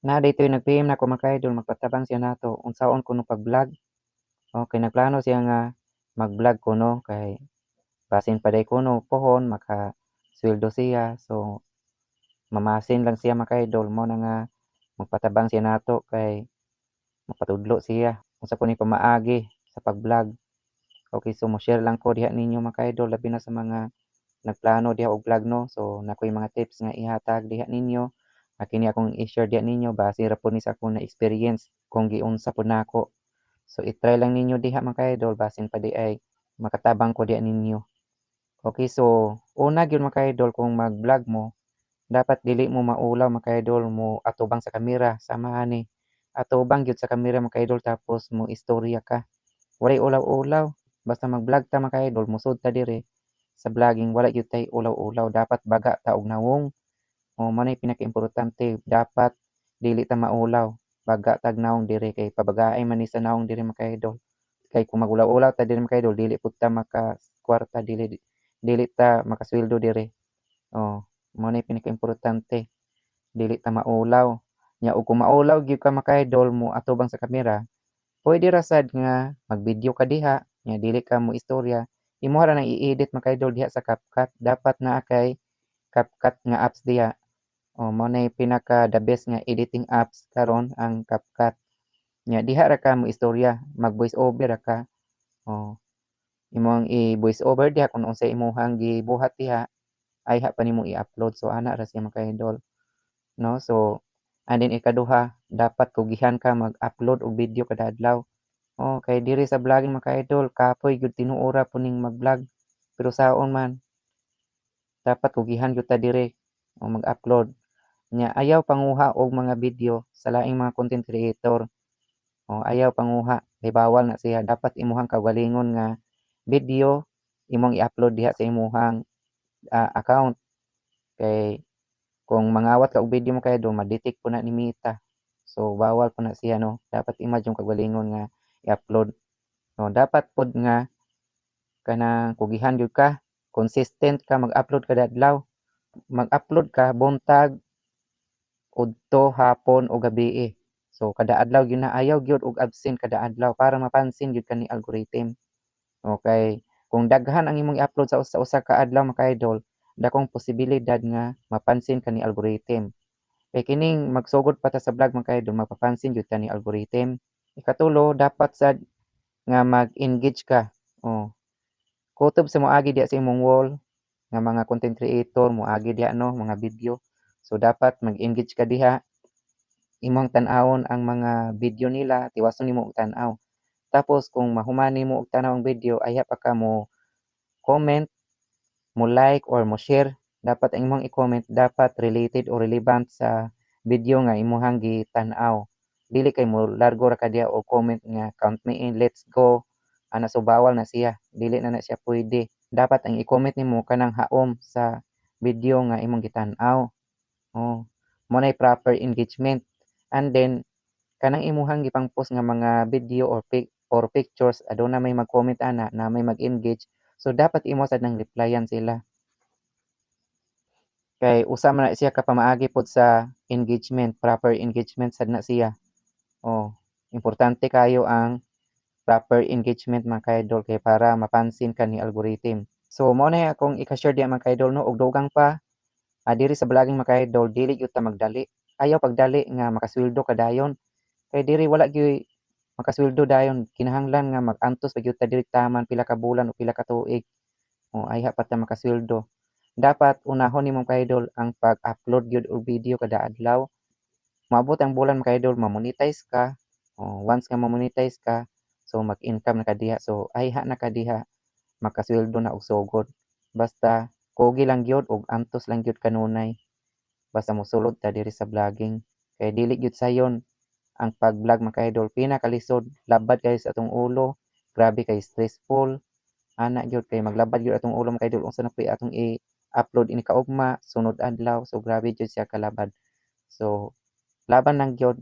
Na daytoy nag-PM nako, mga ka-idol, magpatabang siya nato unsaon kuno pag-vlog. Okay, nagplano siya nga mag-vlog kuno kay basin pa day kuno pohon makasweldo siya. So mamasin lang siya, mga ka-idol, mao na nga magpatabang siya nato kay mapatudlo siya unsa kuno pamaagi sa pag-vlog. Okay, so mo-share lang ko diha ninyo, mga ka-idol, labi na sa mga nagplano diha og vlog, no. So naa koy mga tips nga ihatag diha ninyo. Kini akong i-share diha ninyo base ra pud ni sa akong na-experience kung giunsa pud nako. So i-try lang ninyo diha, mga ka-idol, basin pa diay makatabang ko diha ninyo. Okay, so una gyud, mga ka-idol, kung mag-vlog mo, dapat dili mo maulaw, mga ka-idol, mo atubang sa kamera sama ani. Atubang gyud sa kamera, mga ka-idol, tapos mo istorya ka. Walay ulaw-ulaw, basta mag-vlog ta, mga ka-idol, mosud ta diri sa vlogging, wala gyud tay ulaw-ulaw, dapat baga ta og nawong. O mao nay pinaka-importante, dapat dili ta maulaw, baga tag nawong diri kay pabagaay man ni sa nawong diri, mga ka-idol. Kay kung magulaw-ulaw ta diri, mga ka-idol, dili pud ta makakwarta, dili dili ta makasweldo diri. Oh, mao nay pinaka-importante, dili ta maulaw. Nya ug kung maulaw gyud ka, mga ka-idol, mo atubang sa kamera, pwede ra sad nga mag-video ka diha, nya dili ka mo istorya, imo ra nang i-edit, mga ka-idol, diha sa CapCut. Dapat naa kay CapCut nga apps diha. Oh, mao nay pinaka the best nga editing apps karon ang CapCut. Nya diha ra ka mo istorya, mag voice over ra ka. Oh, imong i-voice over diha kung unsay imong gibuhat diha, ayha pa nimo i-upload. So ana ra siya, mga ka-idol, no? So and then ikaduha, dapat kugihan ka mag-upload og video kada adlaw. Oh, kay diri sa vlogging, mga ka-idol, kapoy gyud tinuora pud ning mag-vlog. Pero saon man, dapat kugihan gyud ta diri o mag-upload. Nya ayaw panguha og mga video sa laing mga content creator. O ayaw panguha kay bawal na siya. Dapat imuhang kaugalingon nga video imong i-upload diha sa imuhang account. Kay kung mangawat ka og video mo kay do ma-detect po na ni Meta. So bawal po na siya, no. Dapat imo jud kaugalingon nga i-upload. No, dapat pod nga kanang kugihan gyud ka, consistent ka mag-upload kada adlaw. Mag-upload ka buntag, udto, hapon o gabii. So kada adlaw gyud na, ayaw gyud og absent kada adlaw para mapansin gyud ka ni algorithm. Okay, kung daghan ang imong i-upload sa usa ka adlaw, mga ka-idol, dakong posibilidad nga mapansin ka ni algorithm. Kay kining magsugod pa ta sa vlog, mga ka-idol, mapapansin gyud ta ni algorithm. Ikatulo, dapat sad nga mag-engage ka. Oh. Kutob sa moagi diha sa imong wall nga mga content creator moagi diha, no, mga video. So dapat mag-engage ka diha. Imong tan-awon ang mga video nila, tiwason nimo og tan-aw. Tapos kung mahuman nimo og tan-aw ang video, ayha pa ka mo comment, mo like or mo share. Dapat ang imong i-comment dapat related o relevant sa video nga imuhang gitan-aw. Dili kay mo largo ra ka diha og comment nga "Count me in, let's go." Ana, so bawal na siya, dili na na siya pwede. Dapat ang i-comment nimo kanang haom sa video nga imong gitan-aw. Oh, mao nay proper engagement. And then kanang imuhang gipang-post nga mga video or pic or pictures, aduna may mag-comment ana na may mag-engage. So dapat imo sad nang replyan sila. Kay usa man na siya ka pamaagi pod sa engagement, proper engagement sad na siya. Oh, importante kayo ang proper engagement, mga ka-idol, kay para mapansin ka ni algorithm. So mao na akong ika-share diha, mga ka-idol, no, ug dugang pa, diri sa vlogging, mga ka-idol, dili gyud ta magdali. Ayaw pagdali nga makasweldo ka dayon. Kay diri wala gyuy makasweldo dayon, kinahanglan nga mag-antos pa gyud ta diri taman pila ka bulan o pila ka tuig. O ayha pa ta makasweldo. Dapat unahon nimo, ka-idol, ang pag-upload gyud og video kada adlaw. Moabot ang bulan, mga ka-idol, ma-monetize ka. O once nga ma-monetize ka, so mag-income na ka diha. So ayha na ka diha makasweldo na og sugod. Basta kugi lang gyud ug antos lang gyud kanunay. Basta mosulod ta diri sa vlogging. Kay dili gyud sayon ang pag-vlog, mga ka-idol, pinakalisod, labad kayo sa atong ulo, grabe kay stressful. Ana gyud kay maglabad gyud atong ulo, mga ka-idol, unsa na puy atong i-upload ini kaugma, sunod adlaw, so grabe jud siya kalabad. So laban lang gyud.